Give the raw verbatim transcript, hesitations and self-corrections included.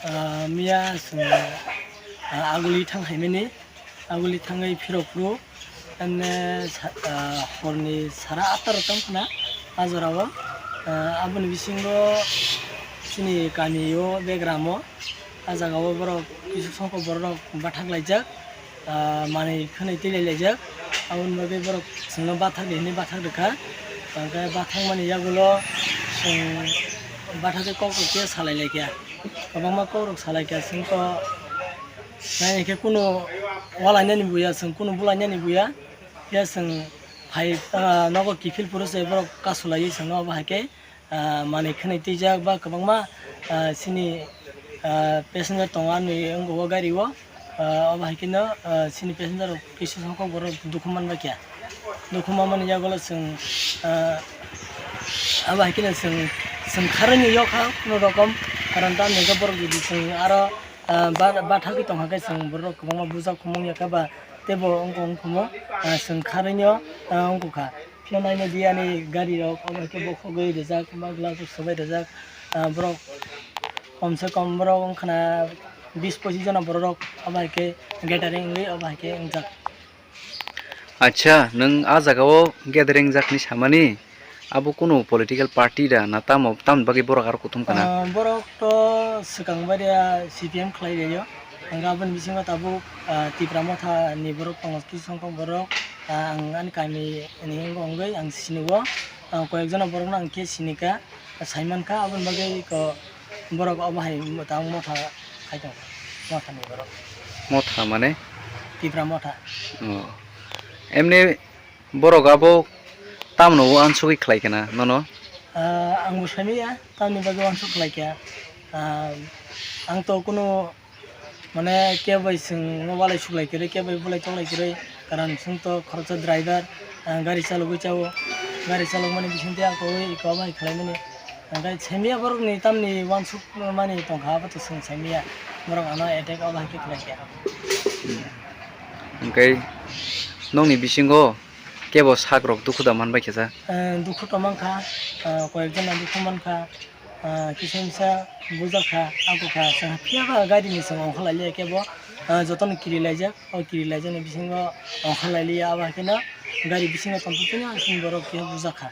Ah, miya chwng, ah, aguli thang hai mani, aguli thangwi phirok phuru, ane sa-, ah, horni sara atta rok tong khna, ah, jorao, ah, aboni bisingo chini kami o, begramo, ah, jagao borok kisa songkok borok rok bathak laijak. Ah, manwi khwnwi twi lai laijak. Aboni bagwi borok chwngno bathakdi hinwi bathak rwkha. Hwnkhe bathakmani yagulo chwng bathakgwi kok rok khe salai laikha. Kwbangma kok rok salai kha, chwngto nainai khe kunu walainani buya, chwng kunu bulainani buya. Phiya chwng phai, ah, nogo kiphil phuru se borok kasu laiwi chwngno, obo hai khe ah, manwi khwnwi twijak ba kwbangma, ah, chini, ah, passenger tongo ani wngkha o gari o, ah, obo hai kheno, ah, chini passenger rok kisa songkok borok dukhu manbaikha. Dukhu manmani yagulo chwng, ah, abo hai kheno chwng, chwng kharwi ni yokha kuno rokom, karon tamni hwnkhe borok jodi chwng aro, ah, ba-, bathagwi tongkha khe chwng borok kwbangma bujak khumung yakha ba teibo wngkha wngkhumo, ah, chwng kharwi no, ah, wngkha. Phiyok naina di ani gari rok, obo hai khe bokhogwi rijak, ma glass rok swbai rijak. Ah, borok kom se kom borok wngkha na bis pochis jona borok rok, obo hai khe gathering wngwi obo hai khe wngjak. Acha, nwng ah jaga o gathering jak ni samani, abo kunu political party da na tamo, tamni bagwi borok aro kuthum kana? Ah, borok to swkang bai ya C P M khlai rw o, hwnkhe aboni bisingo tabuk, ah, Tipra Motha ni borok tongo, kisa songkok borok, ah, ang ani kami ni wngwi ang sini o, ah, koyek jona borok no ang khe sini kha, sai man kha, aboni bagwi ko borok obo hai tamo motha khai tongo, motha ni borok. Motha mane? Tipra Motha. Oh. Emni borok abo tamno uansugwi khlai kana nono? Ah, ang bo sai manya, tamni bagwi uansuk khlai kha. Ah, ang to kunu mane kebo bai chwng walai suklai kwrwi, kebo bai bulai toklai kwrwi, karon chwng to khoroksa driver, ah, gari chalogwi chao, gari chalokmani bisingtwi ang koi eko bai khlaimani. Hwnkhe saimanya borokni tamni uansuk mani tongkha, abo to chwng saimanya, borok ano attack abo hai khe khlai kha. Hwnkhe nokni bisingo kebo sak rok dukhu da man bai khe sa? Eh, dukhu to man kha, eh, koyek jona dukhu man kha, eh, kisa misa bujak kha, abo kha, chwng phiya ba gari ni chwng ongkha lai liya kebo, eh, jotono kiri laijak, o kiri laijakni bisingo ongkha lai liya, abo hai kheno gari bisingo tongthok tini ang chini borok khe bujak kha.